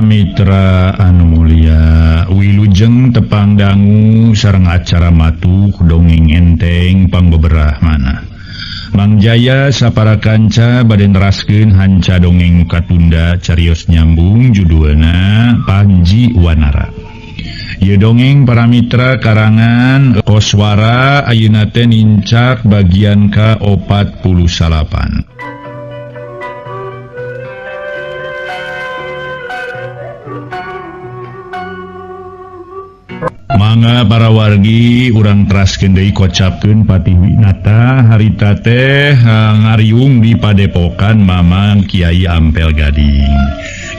Mitra anu mulia, wilujeng tepang dangu sareng acara matuh dongeng enteng pangbeberah mana. Mang Jaya sapara kanca bade neraskeun hanca dongeng nu katunda carios nyambung judulna Panji Wanara. Ieu dongeng para mitra karangan Koswara ayeuna teh nincak bagian ka-48. Mangga para wargi urang teraskeun deui kocapkeun Patih Winata harita teh ngariung di padepokan Mamang Kiai Ampel Gading.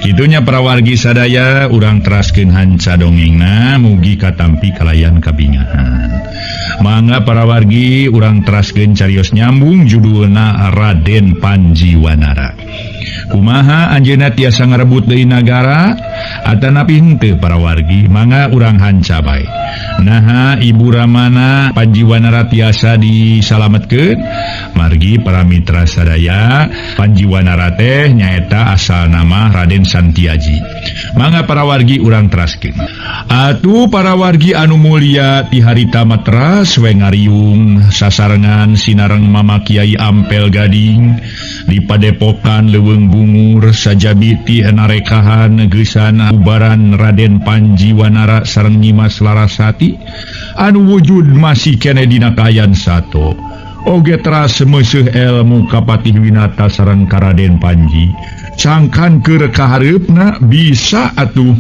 Kitunya para wargi sadaya urang teraskeun hanca dongengna mugi katampi kalayan kabingahan. Mangga para wargi urang teraskeun carios nyambung judulna Raden Panji Wanara. Kumaha anjeunna tiasa ngarebut deui nagara atanapi henteu para wargi mangga urang hanca bae. Naha Ibu Ramana Panji Wanara tiasa disalametkeun margi para mitra sadaya Panji Wanara teh nyaeta asal nama Raden Santiaji. Mangga para wargi urang teraskeun. Atuh para wargi anu mulia ti harita matras we ngariung sasarengan sinareng Mama Kiai Ampel Gading di padepokan Leuweung Bungur sajabi ti narekahan geusan ubaran Raden Panji Wanara sareng Nyimas Larasati anu wujud masih kene dina kaayaan sato. Oge teras meuseuh elmu ka Patih Winata sareng ka Raden Panji sangkan keur kahareupna bisa atuh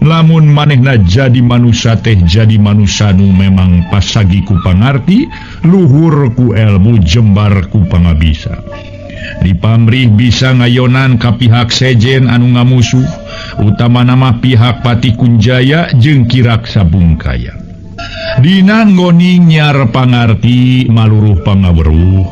lamun manehna jadi manusa teh jadi manusa nu memang pasagi ku pangarti luhur ku elmu jembar ku pangabisa. Dipamrih bisa ngayonan ka pihak sejen anu ngamusuh utama nama pihak Patih Kunjaya jeung Ki Raksa Bungkaya. Dina nggoning nyiar pangarti maluruh pangaweruh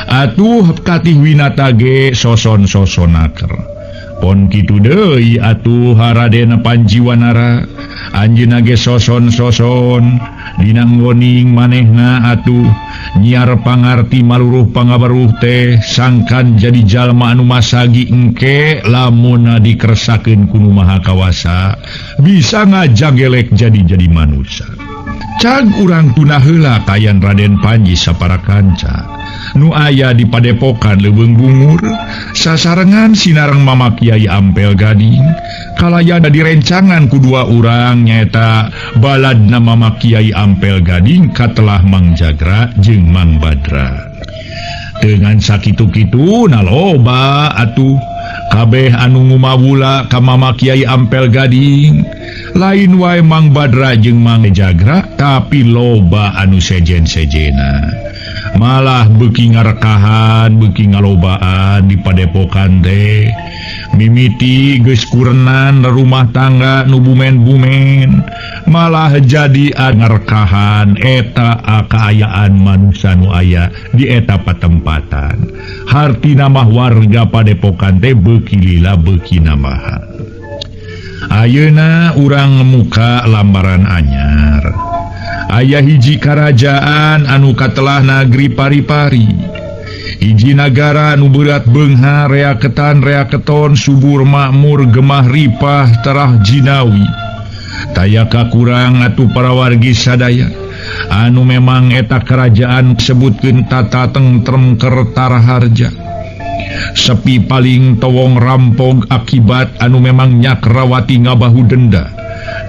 atuh Patih Winata ge soson-sosonaker. Pon kitu deui atuh Raden Panji Wanara anjeunna ge soson-soson dina nggoning manehna atuh nyiar pangarti maluruh pangaweruh teh sangkan jadi jalma anu masagi engke lamun dikeresakeun ku Nu Maha Kawasa bisa ngajagelek jadi-jadi manusa. Cag urang tunah heula kayan Raden Panji sapara kanca nu aya di padepokan Leuweung Bungur sasarengan sinareng Mama Kiai Ampel Gading kalayan direncangan ku dua urang nyaeta baladna Mama Kiai Ampel Gading katelah Mang Jagra jeung Mang Badra. Dengan sakitu-kitu naloba atuh kabeh anu ngumawula ka Mama Kiai Ampel Gading lain wae Mang Badra jeung Mang Jagra tapi loba anu sejen-sejena malah beuki ngarekahan beuki ngalobaan di padepokan teh mimiti geus kurenan rumah tangga nu bumen-bumen malah jadi ngarekahan eta kaayaan manusa nu aya di eta patempatan hartina mah warga padepokan teh beuki lila beuki namaha. Ayeuna urang muka lambaran anyar. Aya hiji karajaan anu katelah nagri Pari-pari. Hiji nagara anu berat beunghar reaketan reaketon subur makmur gemah ripah terah jinawi. Taya kakurang atuh para wargi sadaya anu memang eta kerajaan sebutkeun tata tentrem kertaraharja. Sepi paling towong rampog akibat anu memang nyakrawati ngabahu denda.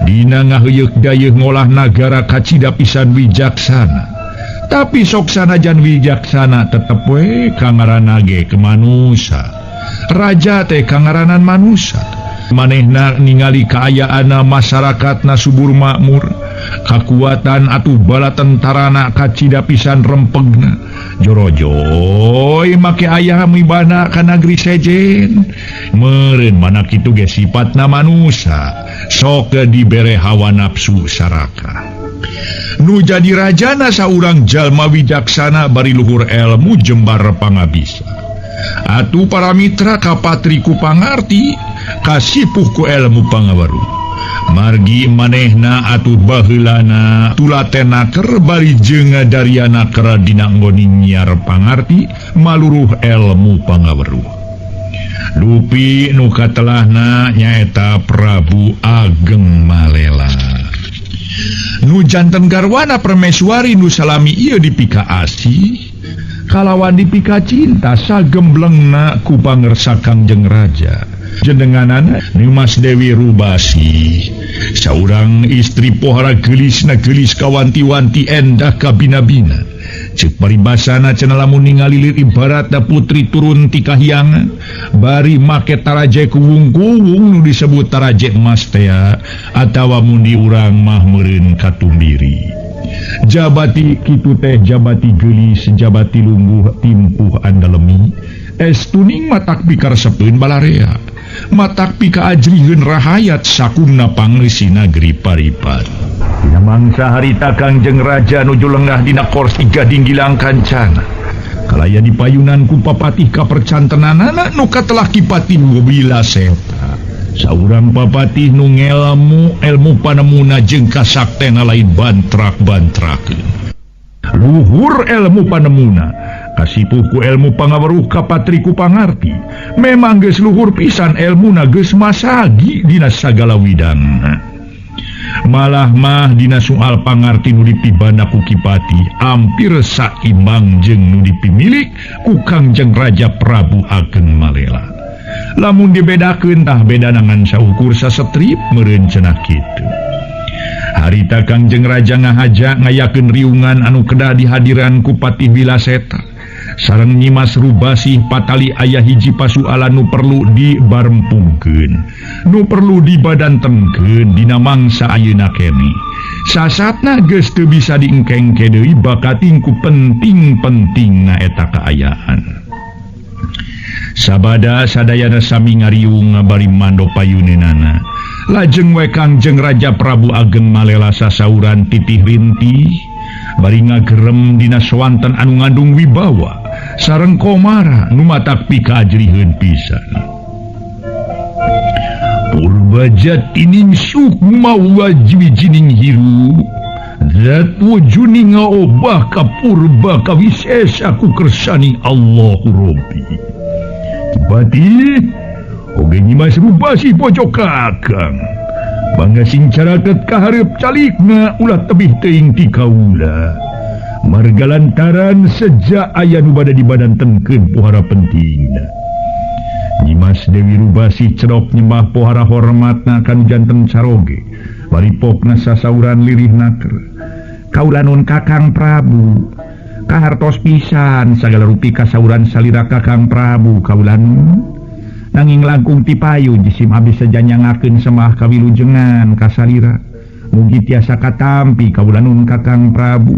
Dina ngaheuyeuk dayeuh ngolah nagara kacida pisan wijaksana. Tapi sok sanajan wijaksana tetep we kangaranna ge kemanusa. Raja teh kangaranan manusa. Manehna ningali kaayaanna masyarakatna subur makmur, kakuatan atuh bala tentarana kacida pisan rempegna. Jorojoy make ayah mibana ka nagri sejen. Meureun mana kitu ge sipatna manusa, sok dibere hawa nafsu saraka. Nu jadi rajana saurang jalma wijaksana bari luhur elmu jembar pangabisa. Atuh para mitra kapatri ku pangarti, kasipuh ku elmu pangaweruh. Margi manehna atuh baheulana tulatena keur bari jeung dariana keur dina nggoning nyiar pangarti maluruh elmu pangaweruh. Dupi nu katelahna nyaeta Prabu Ageng Malela. Nu janten garwana permeswari nu salami ieu dipika asih kalawan dipika cinta sagemblengna ku pangersa Kangjeng Raja. Jenenganana Nimas Dewi Rubasi, saurang istri pohara geulisna geulis kawanti-wanti endah kabina-bina. Ceuk paribasana cenah lamun ningali lir ibaratna putri turun ti kahyangan bari make taraje kuwung-kuwung nu disebut taraje emas tea atawa mun di urang mah meureun katumbiri. Jabati kitu teh jabati geulis jabati lungguh timpuh andalemi estuning matak pikaresepeun balarea matak pika ajriheun rahayat sakumna pangeusina negeri Paripat. Dina mangsa harita Kangjeng Raja nuju lengah dina korsi gading gilang kancana. Kalaya dipayunan ku papatih kapercantenanana nu katelah Kipati Wilaseta. Saurang papatih nu ngelmu elmu panemuna jeung kasaktena lain bantrak-bantrakeun. Luhur elmu panemuna kasipuh ku elmu pangaweruh kapatri ku pangarti. Memang geus luhur pisan elmuna geus masagi dina sagala widang. Malah mah dina soal pangarti nu dipibanda ku Kipati hampir saimbang jeung nu dipimilik ku Kangjeng Raja Prabu Ageng Malela. Lamun dibedakeun tah beda ngan saukur sasetrip meureun cenah kitu. Harita Kangjeng Raja ngahaja ngayakeun riungan anu kedah dihadiran ku Patih Wilaseta. Sareng Nyimas Rubasih patali aya hiji pasualan nu perlu dibarempungkeun, nu perlu dibadantenkeun dina mangsa ayeuna keneh. Sasatna geus teu bisa diengkengke deui bakating ku penting-pentingna eta kaayaan. Sabada sadayana sami ngariung bari mando payuneunana. Lajeng we Kangjeng Raja Prabu Ageng Malela sasauran titih rintih bari ngagerem dina swanten anu ngandung wibawa sareng komara nu matak pikaajriheun pisan. Purba jatining sukma wajiwijining hirup zat wujuning ngaobah ka purba kawisesa ku kersani Allahu Rabbi. Kipati oge Nyimas Rubasih pojok kakang bangga sing caraket kahareup calikna ulah tebih teuing ti kaula. Marga lantaran sejak aya nu bade dibadantenkeun pohara pentingna. Nyimas Dewi Rubasih cedok nyembah pohara hormatna kanu janten caroge bari pokna sasauran lirih naker. Kaula nun Kakang Prabu kahartos pisan sagala rupi kasauran salira Kakang Prabu kaula nun. Nanging langkung tipayu jisim abdi sejanyangakeun semah kawilujengan kasalira. Mugi tiasa katampi kaula nun Kakang Prabu.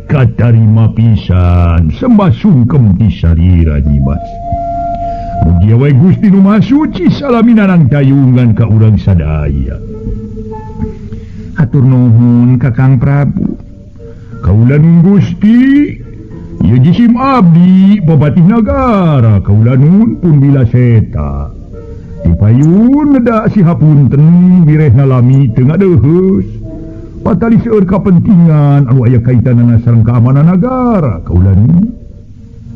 Katarima pisan sembah sungkem ti salira Nyimas. Mugi we Gusti nu Maha Suci salaminanang dayungan ka urang sadaya. Hatur nuhun Kakang Prabu. Kaula nun Gusti ieu jisim abdi babatih nagara kaula nun pun Wilaseta. Dipayun neda sihapunten wirehna lami teu ngadeuheus. Patali seueur kapentingan anu aya kaitanana sareng keamanan nagara kaula nun.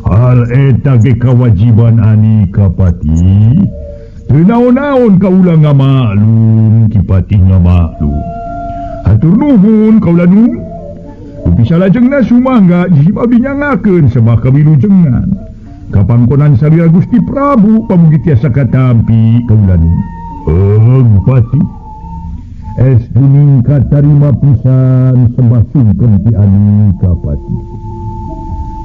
Hal eta ge kawajiban ani Kapati. Teu naon-naon kaula ngamaklum Kipati ngamaklum. Hatur nuhun kaula nun. Bisa lajengna sumangga jisim abdi nyangakeun sebah kawilujengan. Kapangkonan salira Gusti Prabu pamugi tiasa katampi kaula nun. Pati. Estuning katarima pisan sembah sungkem ti ani Kapati.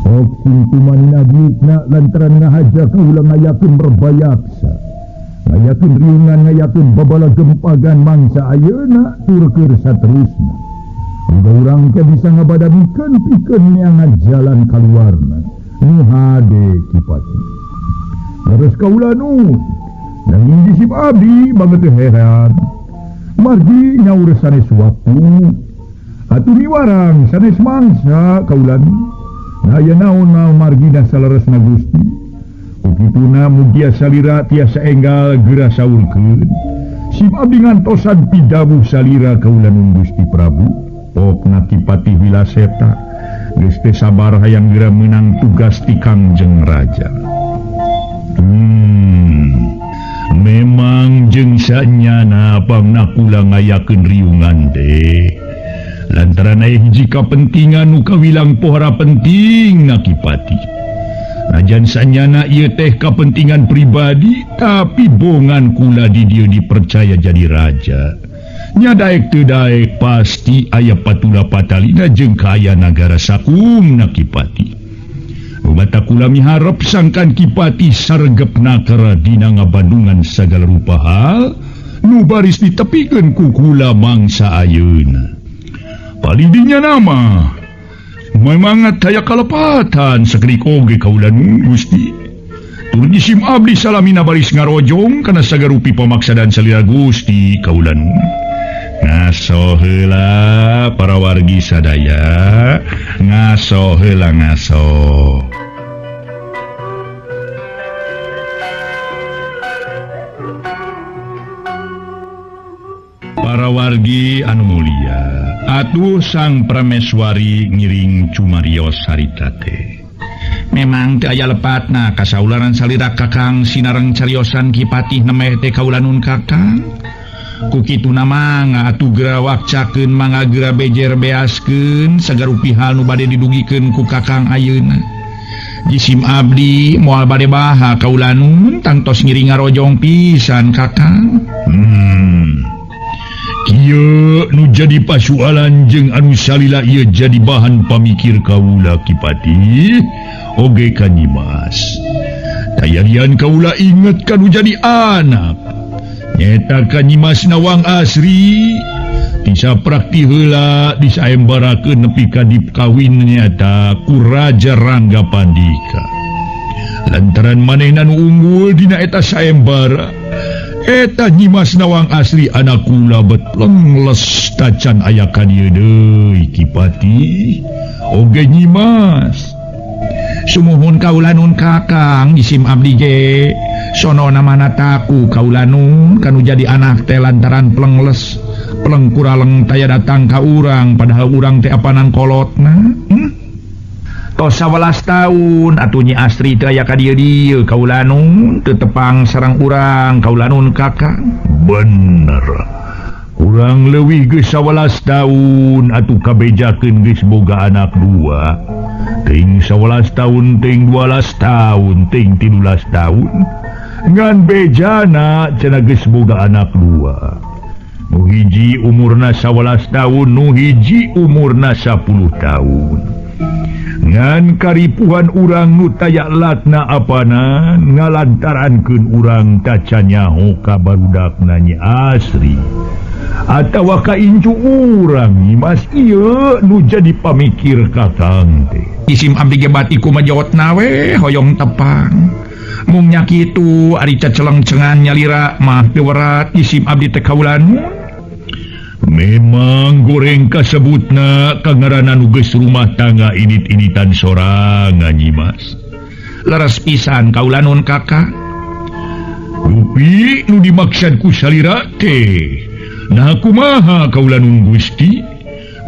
Sok sing tumanina duitna lantaran ngahaja kaula ngayakeun berbayaksa. Ngayakeun riungan ngayakeun babala gempagan mangsa ayeuna tur keur saterusna. Muga urang teh bisa ngabadamikeun pikeun neangan jalan kaluarna. Nu hade Kipati. Leres kaula nun. Nanging jisim abdi banget teu heran. Margi nyaur sanes waktu. Atuh miwarang sanes mangsa kaula nun. Aya naon margina saleresna Gusti. Ku kituna mugia salira tiasa enggal geura saurkeun. Sim abdi ngantosan pidawuh salira kaula nun Gusti Prabu. Pokna Kipati Wilaseta geus teu sabar hayang geura meunang tugas ti Kangjeng Raja. Memang jeung sanyana pangna kula ngayakeun riungan teh. Lantaran aya hiji kapentingan nu kawilang pohara penting na Kipati. Najan sanyana ieu teh kapentingan pribadi, tapi bongan kula di dieu dipercaya jadi raja. Nya daek teu daek pasti aya patula patalina jeung kaayaan nagara sakumna Kipati. Mata kula miharep sangkan Kipati sargep nakara dina ngabandungan sagala rupa hal nu baris ditepikeun ku kula mangsa ayeuna. Palidinya nama memang taya kalepatan sakedik oge kaula nun Gusti. Tur jisim abdi salamina baris ngarojong kana sagarupi pamaksadan salira Gusti kaula nun. Ngaso heula para wargi sadaya, ngaso heula ngaso. Para wargi anu mulia, atuh Sang Prameswari ngiring cumarios harita teh. Memang teu aya lepatna kasaularan salira Kakang sinareng cariosan Kipatih nemeh teh kaula nun Kakang. Ku kituna mangga atuh geura wakcakeun mangga geura bejer beaskeun sagarupi hal nu bade didugikeun ku Kakang ayeuna. Jisim abdi moal bade baha kaula nun tangtos ngiring ngarojong pisan Kakang. Kieu nu jadi pasualan jeung anu salila ieu jadi bahan pamikir kaula Kipati oge ka Nyimas. Tayarian kaula inget kanu jadi anak. Nyeta ka Nyimas Nawang Asri disaprak ti heula disaembarakeun nepi ka dikawin nyata ku Raja Rangga Pandika. Lantaran manehna nu unggul dina eta saembara, eta Nyimas Nawang Asri anak kula bet lengles tacan aya ka dieu deui Kipati oge Nyimas. Sumuhun kaula nun Kakang jisim abdi ge sonona mana taku kaula nun kanu jadi anak teh lantaran plengles pleng kuraleng taya datang ka urang padahal urang teh apanan kolotna. Tos 11 tahun atuh Nyi Asri teh aya ka dieu-dieu kaula nun teu tepang sareng urang kaula nun Kakang. Bener. Urang leuwih geus 11 tahun atuh kabejakeun geus boga anak dua. Ting 11 tahun, ting 12 tahun, ting 13 tahun. Ngan bejana cenah geus boga anak dua. Nu hiji umurna 11 tahun, nu hiji umurna 10 tahun. Ngan karipuhan urang nu taya latna apana ngalantarankeun urang tacan nyaho ka barudakna Nyi Asri. Atawa ka incu urang Nyimas ieu nu jadi pamikir Kakang teh. Jisim abdi ge bati kumajawatna we hoyong tepang. Mung nya kitu ari cacelengcengan nyalira mah teu werat jisim abdi teh kaula nun. Memang goreng kasebutna kangaranan nu geus rumah tangga init-initan sorangan Nyimas. Leres pisan kaula nun Kakang. Rupi nu dimaksad ku salira teh. Nah kumaha kaula nun Gusti?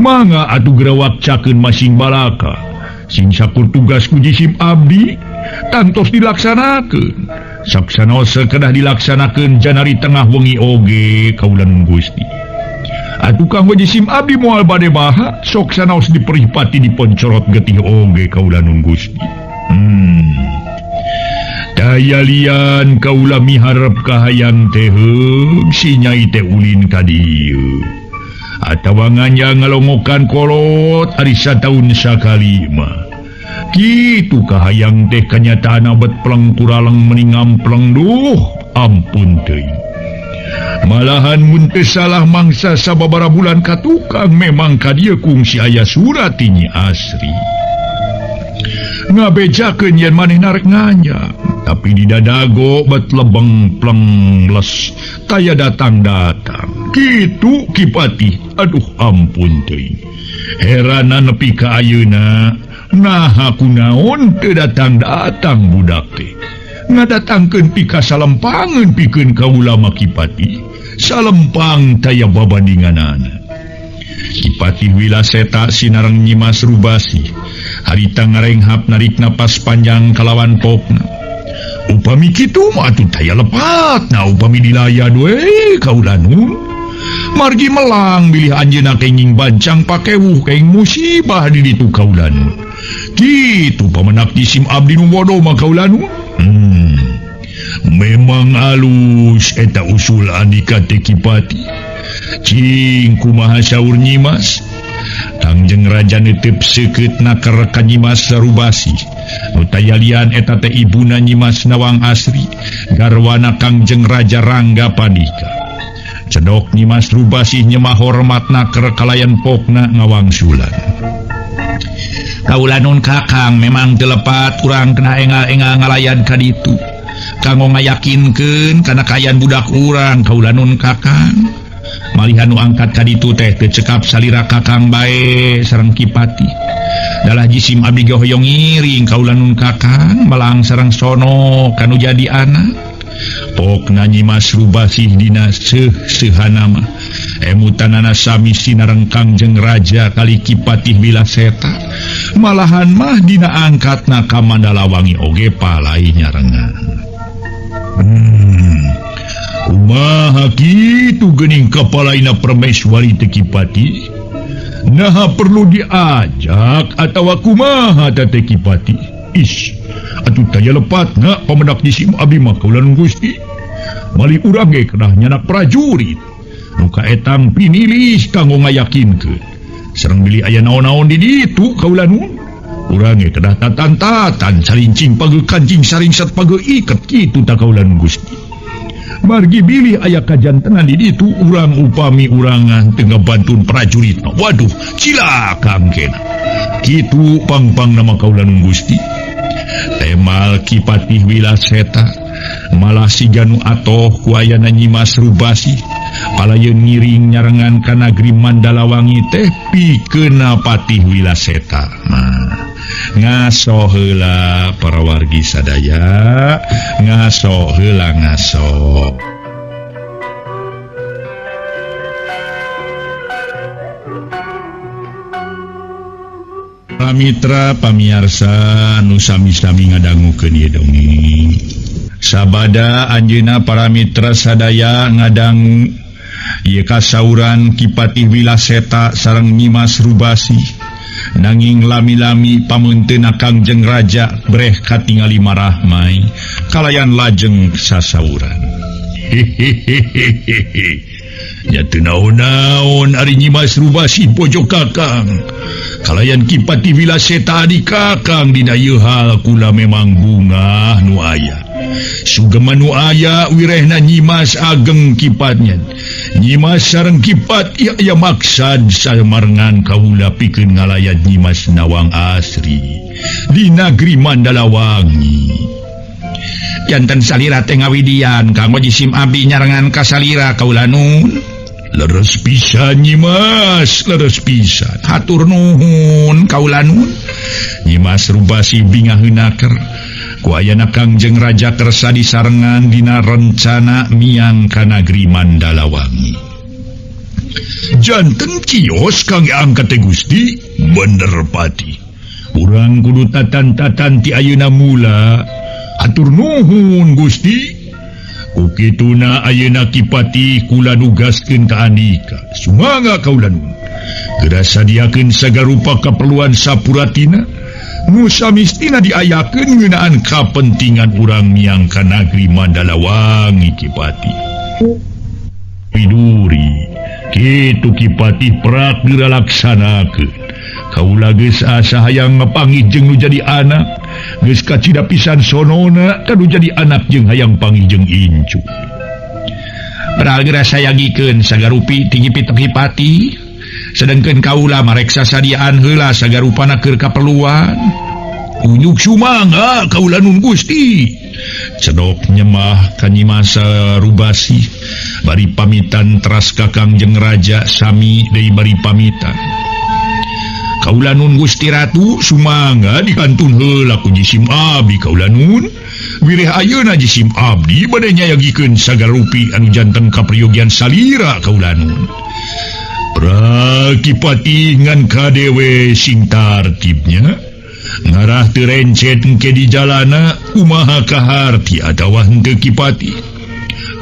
Mangga atuh geura wakcakeun masing balaka. Sing sakur tugas ku jisim abdi tangtos dilaksanakeun. Saksana sakedah dilaksanakeun janari tengah wengi oge kaula nun Gusti. Atuh kanggo jisim abdi moal bade baha sok sanaos diperipati diponcorot getih oge kaula nun Gusti. Daya lian kaula miharep kahayang teh si nyai teh ulin ka dieu. Atawa nganjang ngalongokan kolot ari sataun sakali mah. Kitu kahayang teh kanyataan bet pleng kuraleng meni ngampleng duh ampun teuing. Malahan mun teu salah mangsa sababaraha bulan ka tukang memang ka dieu kungsi aya surat ti Nyi Asri. Ngabejakeun yen manehna rek nganjang, tapi di dadago bet lebeng pleng les taya datang-datang. Kitu Kipati, aduh ampun teuing. Herana nepi ka ayeuna, naha kunaon teu datang-datang budak teh. Ngadatangkeun pika salempangeun pikeun kaula mah Kipati, salempang taya babandinganana. Kipati Wilaseta sinareng Nyimas Rubasi harita ngarenghap narik napas panjang kalawan pokna. Upami kitu mah atuh taya lepat na upami dilayan we kaula nun. Margi melang bilih anjeunna kenging bancang pakewuh kenging musibah di ditu kaula nun. Kitu pamenak jisim abdi nu bodoh mah kaula nun. Memang alus eta usul andika teh Kipati. Cing kumaha saur Nyimas? Kangjeng Raja nitip seukeut naker ka Nyimas Rubasih. Nu tayalian eta teh ibuna Nyimas Nawang Asri, garwana Kangjeng Raja Rangga Padika. Cedok Nyimas Rubasih nyemah hormat naker kalayan pokna ngawangsulan. Kaula nun Kakang memang teu lepat urang kena engal-engal ngalayan ka ditu. Kanggo ngayakinkeun kana kaayaan budak urang kaula nun Kakang. Malihan nu angkat ka ditu teh teu cekap salira Kakang bae sareng Kipati. Dalah jisim abdi ge hoyong ngiring kaula nun Kakang melang sareng sono kanu jadi anak. Pokna Nyimas Rubasih dina seuh-seuhana mah. Emutanana sami sinareng Kangjeng Raja kali Kipatih Wilaseta. Malahan mah dina angkatna ka Mandalawangi oge palai nyarengan. Kumaha kitu geuning kapalaina Permeswari teh Kipati? Naha perlu diajak atawa kumaha teh Kipati? Ish, atuh taya lepatna pamendak jisim abdi mah kaula nun Gusti. Mali urang ge kedah nyanak prajurit. Nu kaetang pinilih kanggo ngayakinkeun. Sareng bilih aya naon-naon di ditu kaula nun. Urang ge kedah tatan-tatan salincing pageu kancing saringsat pageu iket kitu ta kaula nun Gusti. Margi bilih aya kajantenan di ditu urang upami urangan teu ngabantun prajurit. Waduh, cilaka engkena. Kitu pang-pang nama kaula nun Gusti. Temal Kipatih Wilaseta malah siga nu atoh ku ayana Nyimas Rubasih palayeun ngiring nyarengan ka nagri Mandalawangi teh pikeuna Patih Wilaseta mah. Ngaso heula para wargi sadaya, ngaso heula ngaso. Mitra pamiarsa nu sami-sami ngadangukeun ieu dongeng. Sabada anjeunna para mitra sadaya ngadangu ieu kasauran Kipatih Wilaseta sareng Nyimas Rubasih. Nanging lami-lami pameunteuna Kangjeng Raja breh katingali marahmai kalayan lajeng sasauran. Hehehehehe. Nya teu naon-naon ari Nyimas Rubasih bojo Kakang. Kalayan Kipatih Wilaseta adi Kakang dina ieu hal kula memang bungah nu aya. Sugema nu aya wirehna Nyimas ageng kipatnya. Nyimas sareng Kipat ieu aya maksad samarengan kaula pikeun ngalayat Nyimas Nawang Asri di nagri Mandalawangi. Janten salira teh ngawidian kanggo jisim abdi nyarengan ka salira kaula nun. Leres pisan Nyimas, leres pisan. Hatur nuhun kaula nun. Nyimas Rubasih bingah heunaker. Ku ayana Kangjeng Raja kersa disarengan dina rencana miang ka nagri Mandalawangi. Janten kios kang angkat teh Gusti, bener pati. Urang kudu tatan-tatan ti ayeuna mula. Hatur nuhun Gusti. Ku kituna ayeuna Kipati kula nugaskeun ka andika. Sumangga kaula nun. Geura sadiakeun sagarupa kaperluan sapuratina. Nu samistina diayakeun ngeunaan kapentingan urang miang ka nagri Mandalawangi Kipati. Widuri, kitu Kipati prak geura laksanakeun. Kaula geus asa hayang ngapanggih jeung nu jadi anak. Geus kacida pisan sonona kanu jadi anak jeung hayang panggih jeung incu. Padahal geura sayagikeun sagarupi tinggi pitek Kipati. Sedengkeun kaula mareksa sadiaan heula sagarupana keur kaperluan. Unyuk sumangga kaula nun Gusti. Cedok nyemah ka Nyimas Rubasih bari pamitan teras ka Kangjeng Raja sami deui bari pamitan. Kaula nun Gusti Ratu sumangga dikantun heula ku jisim abdi kaula nun. Wireh ayeuna jisim abdi bade nyayagikeun sagarupi anu janten kapriyogian salira kaula nun. Pra Kipati ngan kadewe sing tartibnya. Ngarah teu rencet engke di jalana kumaha kaharti atawa henteu Ki Patih.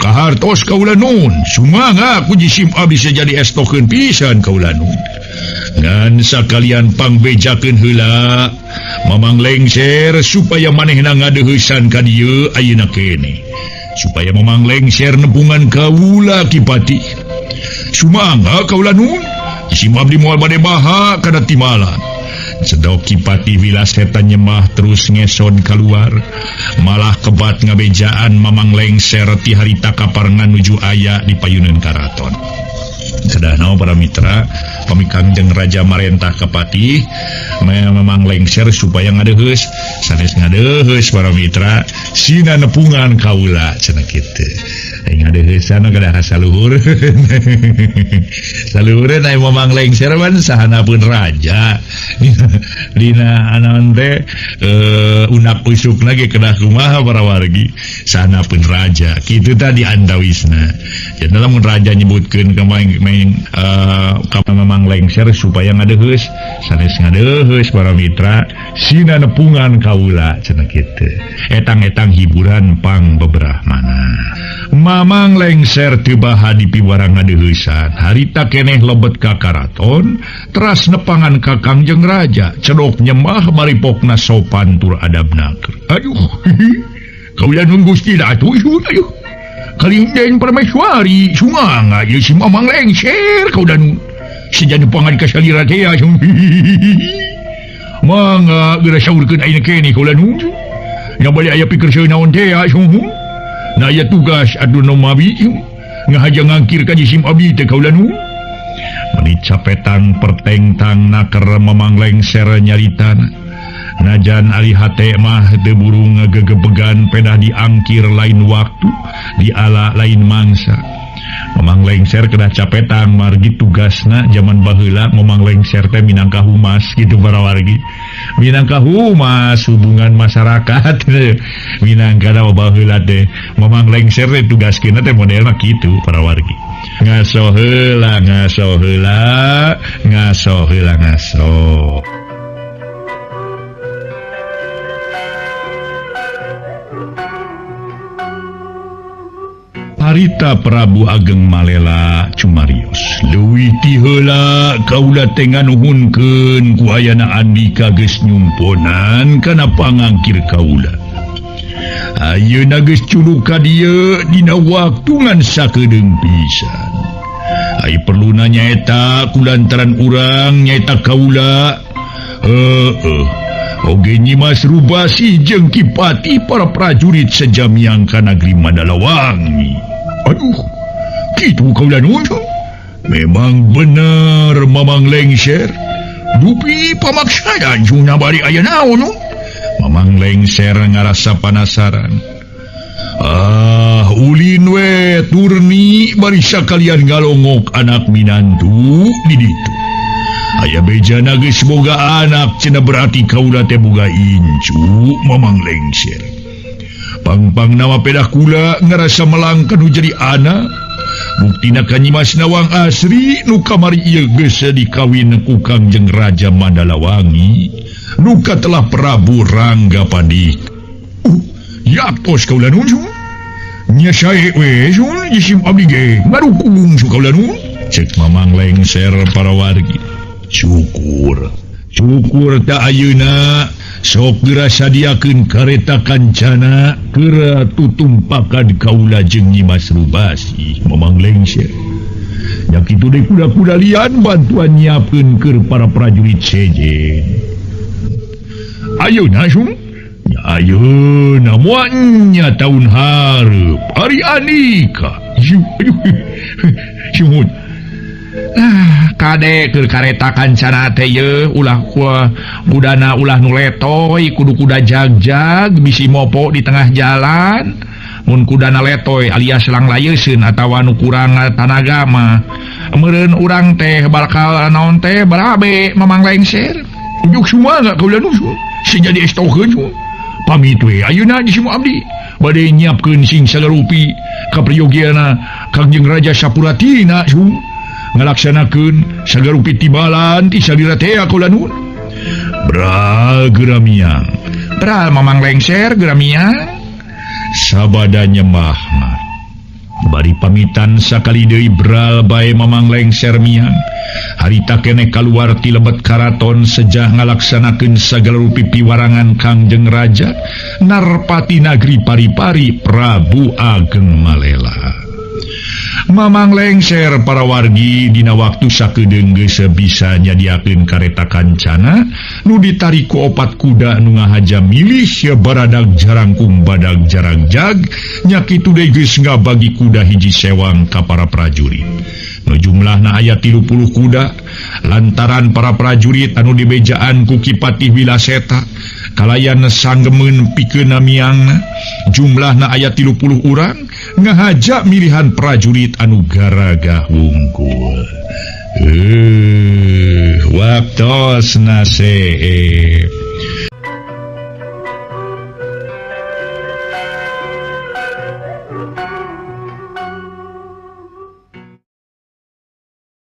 Kahartos kaula nun, sumangga ku jisim abdi jadi estokeun pisan kaula nun. Ngan sakalian pangbejakeun heula Mamang Lengser supaya manehna ngadeuheusan ka dieu ayeuna keneh. Supaya Mamang Lengser nepungan kaula Ki Patih. Sumangga kaula nun, jisim abdi moal bade baha kana timalan. Cedok Ki Patih Wilaseta nyemah terus ngeson keluar. Malah kebat ngabejaan Mamang Lengser ti harita kaparengan nuju aya di payuneun karaton. Sedahna para mitra, pami Kangjeng Raja marentah ka Patih Mamang Lengser supaya ngadeuheus, sanes ngadeuheus para mitra, sina nepungan kaula cenah kitu. Aing ngadeuheusan kedah kasaluhur. Saluhureun aya Mamang Lengser pan sahana pun raja. Dina anaon teh unak usukna ge kedah kumaha para wargi, sahana pun raja. Kitu tadi antawisna. Jadi lamun raja nyebutkeun ka Mamang Lengser supaya ngadeuheus, sanes ngadeuheus para mitra, sina nepungan kaula cenah kitu. Etang-etang hiburan pang bebrahmana. Mamang Lengser teu baha dipiwarang ngadeuheusan, harita keneh lebet ka karaton, teras nepangan ka Kangjeng Raja, cedok nyemah maripokna sopan tur adabna. Aduh, kaula nun Gusti Datu, aduh. Kalingden Permaiswari, sumangga ieu si Mamang Lengser kaula nun. Seja nepangan ka salira teh. Mangga geura saurkeun ayeuna keneh kaula nun. Nya bali aya pikir seun naon teh suhun. Na aya tugas adu nu mawi ngahaja ngangkir ka jisim abdi teh kaula nun. Meni capetang pertengtang naker Mamang Lengser nyaritana. Najan ari hate mah teu buru ngagegebegan pedah diangkir lain waktu, diala lain mangsa. Mamang Lengser kedah capetang margi tugasna jaman baheula Mamang Lengser teh minangka humas gitu para wargi. Minangka humas hubungan masyarakat minangka baheula teh Mamang Lengser teh tugaskeunna teh modelna kitu para wargi. Ngaso heula ngaso heula ngaso heula ngaso. Harita Prabu Ageng Malela cumarios. Leuwih ti heula kaula teh nganuhunkeun ku ayana andika geus nyumponan kana pangangkir kaula. Ayeuna geus culuk ka dieu dina waktu ngan sakedeung pisan. Ai perluna nyaeta kulantaran urang nyaeta kaula. Heueuh. Oge Nyimas Rubasi jeung Ki Patih para prajurit sejamiang ka nagri Mandalawangi. Aduh, kitu kaula nun. Memang bener Mamang Lengser. Dupi pamaksaan juna bari aya naon. Mamang Lengser ngarasa panasaran. Ah, ulin we turni bari sakalian ngalongok anak minantu di ditu. Aya bejana geus boga anak cenah berarti kaula teh boga incu Mamang Lengser. Pangpang nama pedah kula ngarasa melangkan nu jadi anak. Buktina ka Nyimas Nawang Asri nu kamari ieu geus dikawin ku Kangjeng Raja Mandalawangi nu katelah Prabu Rangga Pandik. Yaktos kaula nun. Nya sae we sun jisim abdi ge ngarukung su kaula nun. Cek Mamang Lengser para wargi. Syukur, syukur tak ayeuna sok geura sadiakeun kareta kancana geura tutumpakan kaula jeung Nyimas Rubasi Mamang Lengser. Nya kitu deui kuda-kuda lian bantuan nyiapkeun keur para prajurit sejen. Ayeuna sung, nya ayeuna moal nya taun hareup ari andika. Sumut. Ah, kade keur kareta kancana teh ye ulah kudana ulah nu letoy kudu kuda jagjag bisi mopo di tengah jalan. Mun kudana letoy alias langlayeuseun atawa nu kurang tanaga mah meureun urang teh bakal naon teh barabe Mamang Lengser. Ujuk sumangga kaula nu si jadi estokeun. Pamit we ayeuna di semua abdi bade nyiapkeun sing sagarupi kapriyogiana Kangjeng Raja Sapuratina su ngalaksanakeun sagarupi tibalan ti salira teh kaula nun. Bral geura miang. Bral Mamang Lengser geura miang. Sabada nyembah mah. Bari pamitan sakali deui bral bae Mamang Lengser miang. Harita keneh kaluar ti lebet karaton sejah ngalaksanakeun sagala rupi piwarangan Kangjeng Raja Narpati Nagri Pari-Pari Prabu Ageng Malela. Mamang Lengser para wargi dina waktu sakedeung geus bisa nyadiakeun kareta kancana nu ditarik ku opat kuda nu ngahaja milih baradag jarangkung badag jaragjag nya kitu deui geus ngabagi kuda hiji sewang ka para prajurit. Nu jumlahna aya 30 kuda lantaran para prajurit anu dibejaan ku Ki Patih Wilaseta kalayan sanggemeun pikeun miangna jumlahna aya 30 urang ngahaja milihan prajurit anu garagah wungkul. Waktosna seep.